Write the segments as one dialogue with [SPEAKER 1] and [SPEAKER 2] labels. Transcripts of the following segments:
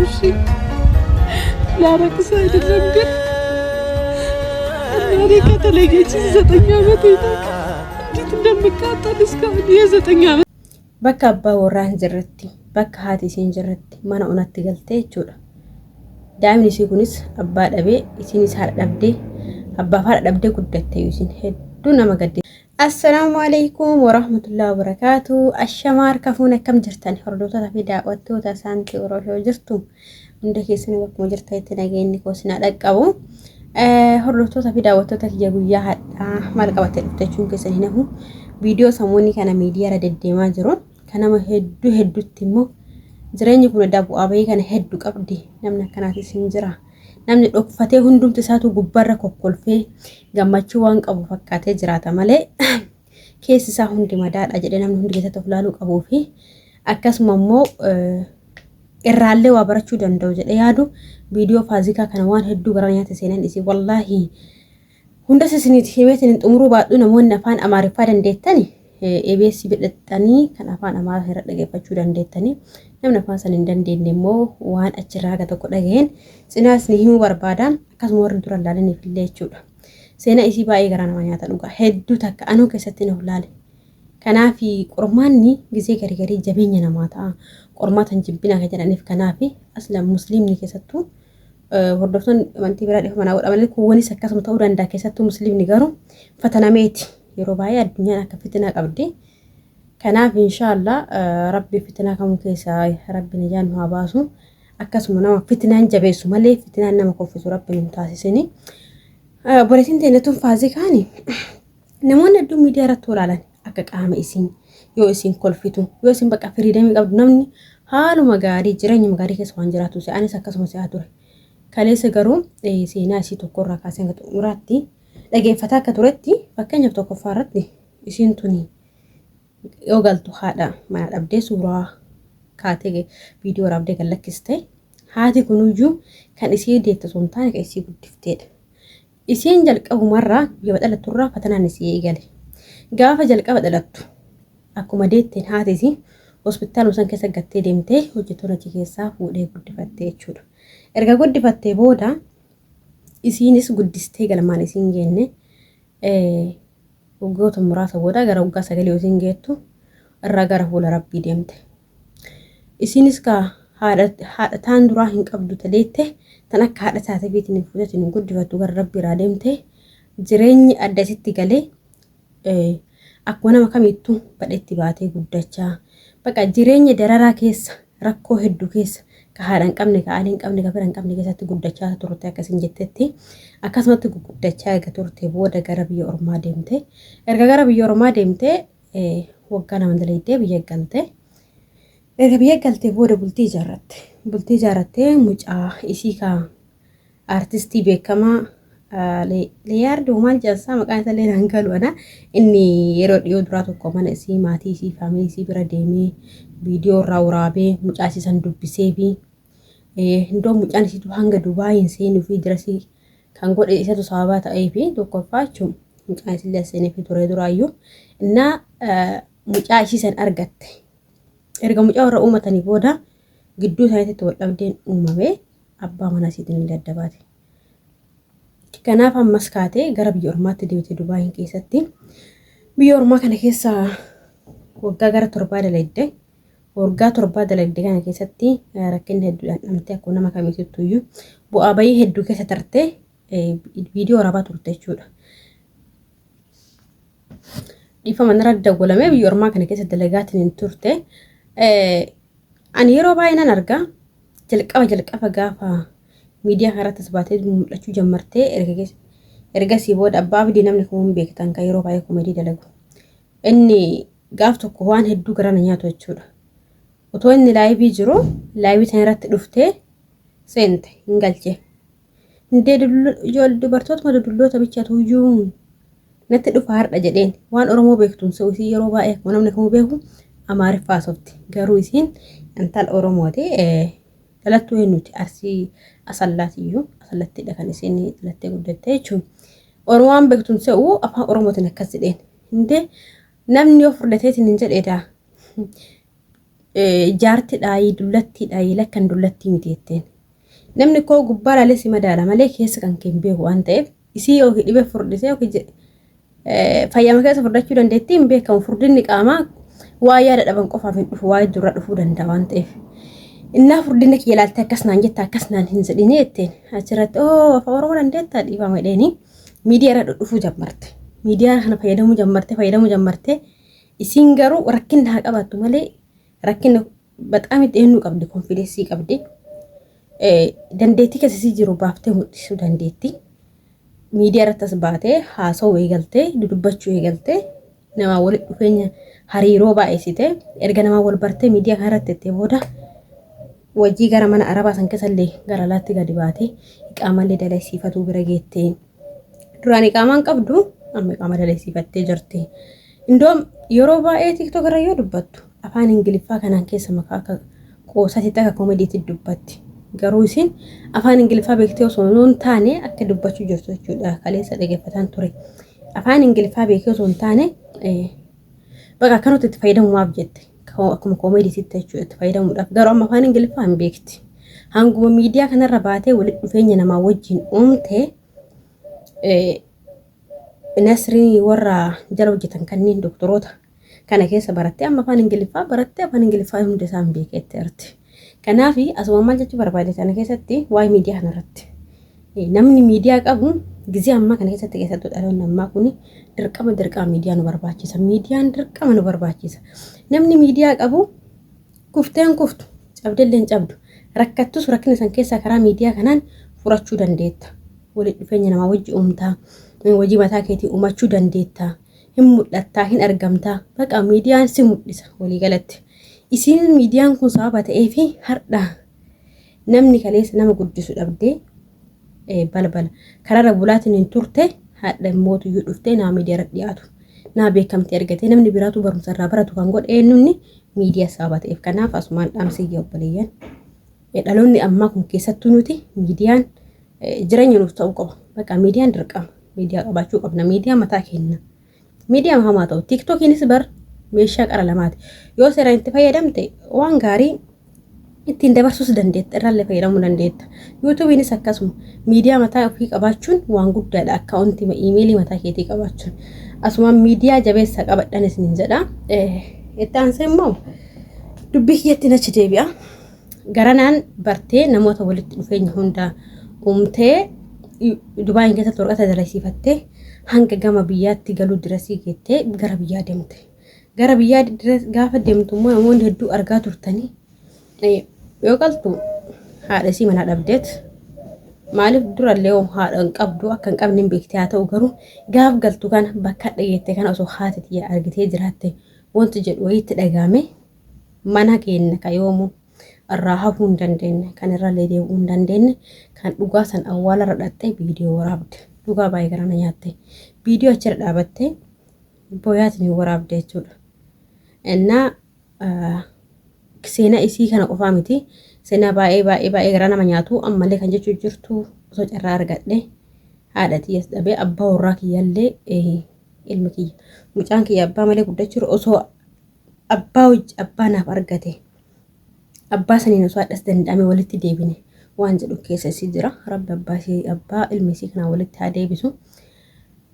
[SPEAKER 1] እሺ ላረቅስ አይደለም ግን እናቴ ከተለየች 9 ዓመት እንዴት እንደምቃጠል እስካሁን የ9 ዓመት
[SPEAKER 2] Bakka abbaa warraa hin jirretti, bakka haati isii hin jirretti mana onatti galtee jechuudha. Daa'imni isii kunis abbaa dhabee, isiinis haadha dhabdee, abbaaf haadha dhabdee guddatte isiin hedduu nama gaddi. Assalaamu alaikum warahmatullahi wabarakaatu. Ashamaa harka fuune, akkam jirtan hordoftoota fi daawwattoota saantii Oromoo? Jirtu hunda keessanii bakkuma jirtanitti nageenyi koo isin haa dhaqqabu. Hordoftoota fi daawwattoota kiyya, guyyaa hadhaa maal qabattee dhufte jechuun keessan hin hafu. Viidiyoo samoonni kana miidiyaa irra deddeemaa jiru. Kan nama hedduu hedduutti immoo jireenyi kun addaa bu'aa bahii kana hedduu qabdi. Namni akkanaatis hin jira. Namni dhokfatee hundumti isaatu gubbaarra kokkolfee gammachuu waan qabu fakkaatee jiraata malee keessi isaa hundi madaadha jedhee namni hundi keessatti of ilaaluu qabuu fi akkasuma immoo irraallee waa barachuu danda'u jedhee yaadu viidiyoo faazikaa kana waan hedduu gara nyaata seenan isii wallaahi hundas isinitti himeetiin hin xumuruu baadhu. Namoonni afaan Amaariffaa dandeettani EBS bidhattanii kan afaan Amaaraa irra dhageeffachuu dandeettanii, namni afaan sana hin dandeenye immoo waan achirraa haga tokko dhaga'een cinaa isin himuu barbaada, akkasuma warri dura ilaalaniif illee jechuudha. Seenaa isii baay'ee garaa nama nyaata dhugaa, hedduu takka anuu keessatti na ilaale. Kanaaf qormaanni gizee garii garii jabeenya namaa ta'a. Qormaata hin jibbinaa kan jedhaniif kanaaf. Asla musliimni keessattuu, hordoftoonni amantii biraa dhiifama naa godha malee, kuuwwanis akkasuma ta'uu danda'a, keessattuu musliimni garuu fatanameeti. Yeroo baay'ee addunyaan akka fitinaa qabdi. Kanaaf inshaallah rabbi fitinaa kamuu keessaa rabbi najaa nu haa baasu. Akkasuma nama fitinaan jabeessu malee fitinaan nama koffisu rabbi nu taasisini. Obboleettiin teenya tun faazikaani namoonni hedduun miidiyaa irratti olaalan akka qaama isiin yoo isiin kolfitu, yoo isin bakka freedom qabdu, namni haaluma gaarii jireenyuma gaarii keessa waan jiraatu anis akkasuma se'aa ture. Kaleessa garuu seenaa isii tokkorraa kaasee hanga xumuraatti dhageeffataa akka turetti, fakkeenyaaf tokkoffaa irratti isiin tuni yoo galtu haadha mana dhabdee suuraa kaatee viidiyoo waraabdee gad lakkiste. Haati kunuyyuu kan isii deette osoo hin taane kan isii guddifteedha. Isiin jalqabumarraa guyyaa dhalatturraa fatanaan isii eegale. Gaafa jalqaba dhalattu akkuma deetteen haati isii hospitaaluma san keessa gattee deemtee hojjettoonni achi keessaa fuudhee guddifattee jechuudha. Erga guddifattee booda isiinis guddistee galmaan isiin geenne waggoota muraasa booda gara waggaa 9 isiin geettu irraa gara fuula rabbii deemte. Isiinis kaa haadha taan duraa hin qabdu tadeette tan akka haadha taate biitiin hin fuutetiin hin guddifattu gara rabbii irraa deemte. Jireenyi adda isitti galee akkuma nama kamittuu badhetti baatee guddachaa bakka jireenya dararaa keessa, rakkoo hedduu keessa, ka haadha hin qabne, ka aalii hin qabne, ka fira hin qabne keessatti guddachaa turte akkasiin jettetti. Akkasumatti guddachaa erga turte booda gara biyya ormaa deemte. Erga gara biyya ormaa deemte waggaa 2 dalaydee biyya galte. Erga biyya galtee booda bultii ijaarratte. Bultii ijaarrattee mucaa isii ka aartistii beekamaa Leeyaardoo maal jedhansaa maqaan isaa illee naan galu ana, inni yeroo dhiyoo duraa tokko mana isii, maatii isii, family isii bira deemee viidiyoo irraa waraabee mucaa isii san dubbisee fi indoo mucaan isiitu hanga Dubaayiin seenuu fi dirasii kan godhe isatu sababaa ta'ee fi tokkoffaa jechuun mucaan isillee seenee fi ture duraayyuu innaa mucaa isii san argatte. Erga mucaa warra uumatanii booda gidduu isaaniitti wal dhabdeen uumame, abbaa mana isiitiin ni daddabaate. Kanaaf ammas kaatee gara biyya ormaatti deemte Dubaayin keessatti. Biyya ormaa kana keessa waggaa gara 7 dalagde. Waggaa 7 dalagde kana keessatti rakkinni hedduudhaan dhamtee akkuma nama kamiitittu iyyuu bu'aa bayii hedduu keessa tartee viidiyoo waraabaa turte jechuudha. Dhiifama narra dawwalamee biyya ormaa kana keessa dalagaatiin hin turte. Ani yeroo baay'ee nan arga, jalqaba jalqaba gaafa miidiyaa kanarratti as baatee mul'achuu jammartee ergasii booda abbaa abdii namni kamuu hin beektan kan yeroo baay'ee comedy dalagu. Inni gaaf tokko waan hedduu gara na nyaatu jechuudha. Otoo inni live jiru live sana irratti dhuftee seente hin galche. Indee ijoollee dubartootuma dudulloota bichatu iyyuu natti dhufa har'a jedheen. Waan Oromoo beektuun se'u isii yeroo baay'ee akkuma namni kamuu beeku Amaariffaa haasofti. Garuu isiin intala Oromooti. Dhalattuu eenyuti? Arsii Asallaatiyyuu Asallattidha kan isiin dhalattee guddatte jechuun. Oromoo waan beektuun se'u afaan Oromootiin akkas jedheen. Indee namni yoo furdateetiin hin jedheedaa. Jaarti dhaayii dullattii dhaayii lakkan dullattii miti jetteen. Namni koo gubbaa laalee si madaala malee keessa kan kee hin beeku waan ta'eef isii yookiin dhibee furdisee yookiin fayyama keessa furdachuu dandeettii hin beekamu. Furdinni qaamaa waa yaada dhaban qofaaf hin dhufu, waa hedduu irraa dhufuu danda'a waan ta'eef. Innaa furdina kiyya ilaaltee akkas naan jetta akkas naan hin jedhini jetteen. Achirratti oo afaan Oromoo dandeettaa dhiifama jedheeni miidiyaa irra dhudhufuu jammarte. Miidiyaa kana fayyadamuu jammarte fayyadamuu jammarte. Isiin garuu rakkinna haa qabaattu malee rakkina baxaam itti eenyu qabdi konfideensii qabdi. Dandeettii keessa isii jiru baaftee mul'isuu dandeetti. Miidiyaa irratti as baatee haasa'uu eegaltee dudubbachuu eegaltee namaa walitti dhufeenya hariiroo baay'isite erga namaa wal bartee miidiyaa kana irratti itti booda wajjii gara mana arabaa san keessallee gara alaatti gadi baatee iqaamallee dalaysiifatuu bira geettee. Duraan iqaamaan qabdu amma iqaama dalaysiifattee jirti. Indoom yeroo baay'ee TikTok irra yoo dubbattu afaan Ingiliffaa kanaan keessa makaa akka qoosatitti akka koomediitti dubbatti. Garuu isin afaan Ingiliffaa beektee osoo hin taane akka dubbachuu jirtu jechuudha. Kaleessa dhaggeeffataan ture. Afaan Ingiliffaa beekee osoo hin taane bakka akkanatti itti fayyadamumaaf jette. Akkuma koomediitti jechuudha itti fayyadamuudhaaf. Garuu amma afaan Ingiliffaa hin beekti. Hanguma miidiyaa kanarra baatee walitti dhufeenya namaa wajjin uumte Nasrii warra jala hojjetan kanneen doktoroota kana keessa barattee amma afaan Ingiliffaa barattee afaan Ingiliffaa hunda isaan beeketti jirti. Kanaaf asuma maal jechuu barbaade kana keessatti waa'ee miidiyaa kanarratti. Namni miidiyaa qabu gizee ammaa kana keessatti keessattuu dhaloonni ammaa kun dirqama dirqama miidiyaa nu barbaachisa. Miidiyaan dirqama nu barbaachisa. Namni miidiyaa qabu kufteen kuftu cabdellee hin cabdu. Rakkattus rakkina san keessaa karaa miidiyaa kanaan furachuu dandeetta. Walitti dhufeenya namaa wajji uumtaa. Hojii mataa keetii uumachuu dandeetta. Hin mul'attaa, hin argamtaa. Baqa miidiyaan si mul'isa waliigalatti. Isiin miidiyaan kun sababa ta'eefi har'a namni kaleessa nama guddisu dhabdee balbala kararra bulaatiin hin turte hadha mootuyyuu dhuftee naa miidiyaa irra dhiyaatu. Naa beekamtii argatee namni biraatu barumsa irraa baratu kan godhe eenyunni miidiyaa sababa ta'eef. Kanaaf asumaan dhaamsiyya obboleeyyan. Dhaloonni ammaa kun keessattuu nuti miidiyaan jireenya nuuf ta'uu qaba. Bakka miidiyaan dirqama. Miidiyaa qabaachuu qabna. Miidiyaa mataa keenya. Miidiyaa hamaa ta'u. Tiiktookiinis bar meeshaa qara lamaati. Yoo seeraan itti fayyadamte waan gaarii ittiin dabarsuus dandeetta. Irraallee fayyadamuu dandeetta. Yuutuubiinis akkasuma. Miidiyaa mataa ofii qabaachuun waan guddaadha. Akkaawuntii iimeelii mataa keetii qabaachuun. Asumaan miidiyaa jabeessa qabadhan isiniin jedha. Itti aansee immoo dubbii kiyyatti achi deebi'a. Garanaan bartee namoota walitti dhufeenya hunda uumtee Dubaayin keessatti warqata dalasiifattee hanga gama biyyaatti galuu dirasii geettee gara biyyaa deemte. Gara biyyaa gaafa deemtu immoo namoonni hedduu argaa turtanii yoo galtu haadha isii manaa dhabdeet maaliif durallee haadha hin qabdu akka hin qabne hin beekte haa ta'u garuu gaaf galtu kana bakka dhageette kana osoo haati tiyya argitee jiraatte wanti jedhu wayiitti dhagaame mana keenya ka yoomuu irraa hafuu hin dandeenye kan irrallee deebi'uu hin dandeenye kan dhugaa san awwaalarra dhaxxee viidiyoo waraabde dhugaa baay'ee garaa na nyaatte viidiyoo achirra dhaabattee booyaatiin hin waraabde jechuudha. Innaa seenaa isii kana qofaa miti seenaa baay'ee baay'ee baay'ee garaa nama nyaatu ammallee kan jechuu jirtu osoo carraa argadhe haadha tiyyas dhabee abbaa warraa kiyyallee ilmi kiyya mucaan kiyya abbaa malee guddachuu osoo abbaa hojii abbaa naaf argate abbaa saniin osoo hadhas danda'ame walitti deebine waan jedhu keessa isii jira. Rabbi abbaa isii abbaa ilmi isii kanaan walitti haa deebisu.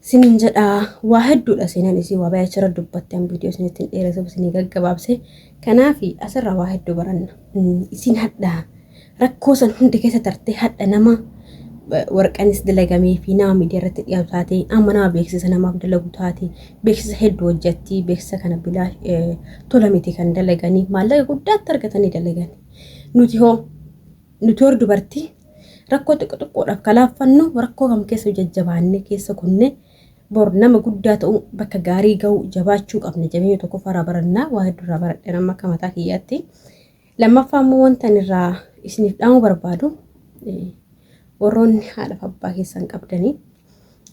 [SPEAKER 2] Sinin jedha waa hedduudha seenaan isii waa baay'ee achirra dubbatte an viidiyoo isinitti hin dheeressuuf isinii gaggabaabse. Kanaaf asirraa waa hedduu baranna. Isiin hadhaa Rakkoo san hunda keessa tartee hadha nama warqanis dalagamee fi nama miidiyaa irratti dhiyaatu taate amma nama beeksisa namaaf dalagu taate beeksisa hedduu hojjetti beeksisa kana bilaa tola miti kan dalaganii maallaqa guddaatti argatanii dalagani. Nuti hoo nuti hor dubartii rakkoo xiqqoo xiqqoodhaaf kalaaffannu rakkoo kam keessa jajjabaanne keessa kunne bor nama guddaa ta'uu bakka gaarii ga'uu jabaachuu qabna jabeenya tokkoffaa irraa barannaa waa hedduu irraa baradhe nama akka mataa kiyyaatti. Lammaffaa immoo wanta ani irraa isiniif dhaamuu barbaadu warroonni haadhaaf abbaa keessan qabdanii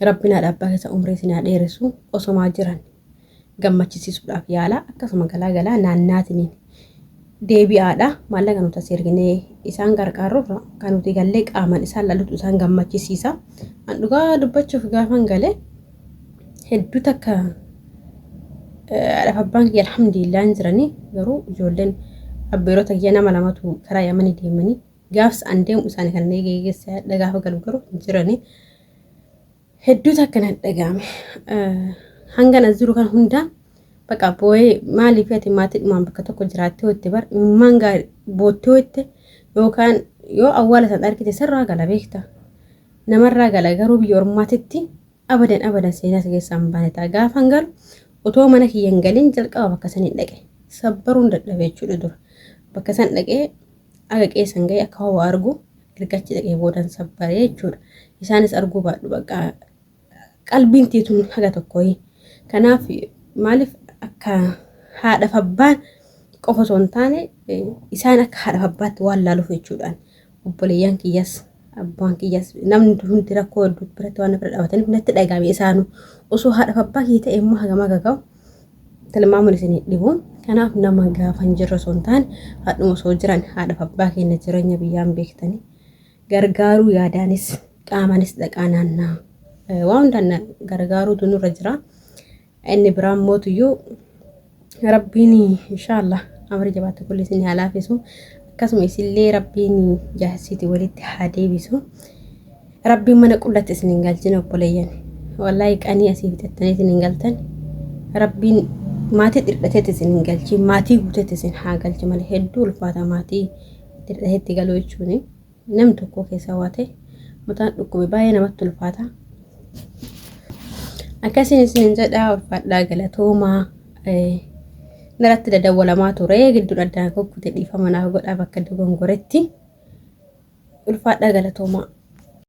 [SPEAKER 2] rabbiin haadha abbaa keessan umrii isin haa dheeressu osomaa jiran gammachisiisuudhaaf yaala akkasuma galaa galaa naannaatiniin deebi'aadha maallaqa nuti as erginee isaan gargaarruuf kan nuti gallee qaaman isaan lalutu isaan gammachisiisa. An dhugaa dubbachuuf gaafan galee hedduu takka haadhaaf abbaan kiyya alhamdulillah hin jiranii garuu ijoolleen Abbeerota kiyya nama lamatu karaa Yamanii deemanii gaafs an deemu isaanii kan eegee geesse hadha gaafa galu garuu hin jirani. Hedduu takka na dhaga'ame. Hangan as jiru kan hundaa bakka boo'ee maaliif ati maatiidhumaan bakka tokko jiraattee hotte bar imimmaan gaarii boottee hotte yookaan yoo awwaala san argite sirraa gala beekta. Namarraa gala garuu biyya ormaatitti abadan abadan seenaa si keessaa hin baane ta'a. Gaafan galu otoo mana kiyya hin galin jalqaba bakka saniin dhaqe. Sabbaruun dadhabe jechuudha dura. Bakka san dhaqee aga qeessan ga'e akka waa argu erga achi dhaqee boodan sabbaree jechuudha. Isaanis arguu baadhu bakka qalbiin tiituun haga tokkoyi. Kanaaf maaliif akka haadhaaf abbaan qofa osoo hin taane isaan akka haadhaaf abbaatti waan laaluuf jechuudhaan obboleeyyan kiyyas abbaan kiyyas namni hundi rakkoo hedduu biratti waan bira dhaabataniif natti dhaga'ame isaanu osoo haadhaaf abbaa kiyya ta'e immoo hagam akka ga'u tilmaamuun isin hin dhibu. Kanaaf nama gaafa hin jirre osoo hin taane haadhuma osoo jiran haadhaaf abbaa keenya jireenya biyyaan beektanii gargaaruu yaadaanis qaamaanis dhaqaa naannaa waan hundaan gargaaruutu nurra jira. Inni biraan mootuyyuu rabbiin inshaallah amri jabaate kulli isin haa laafisu. Akkasuma isillee rabbiin jaarsiiti walitti haa deebisu. Rabbiin mana qullatti isin hin galchin obboleeyyan. Wallaahi qanii asii fixattanii isin hin galtan. Rabbiin maatii dhirdhateetti isin hin galchin maatii guutetti isin haa galchi malee hedduu ulfaata maatii dhirdhateetti galuu jechuun namni tokko keessaa waa ta'e mataan dhukkube baay'ee namatti ulfaata. Akkasiin isinin jedhaa ulfaadhaa galatoomaa. Naratti dadawwalamaa ture gidduun addaan kukkute dhiifama naaf godhaa bakka dogongoretti. Ulfaadhaa galatoomaa.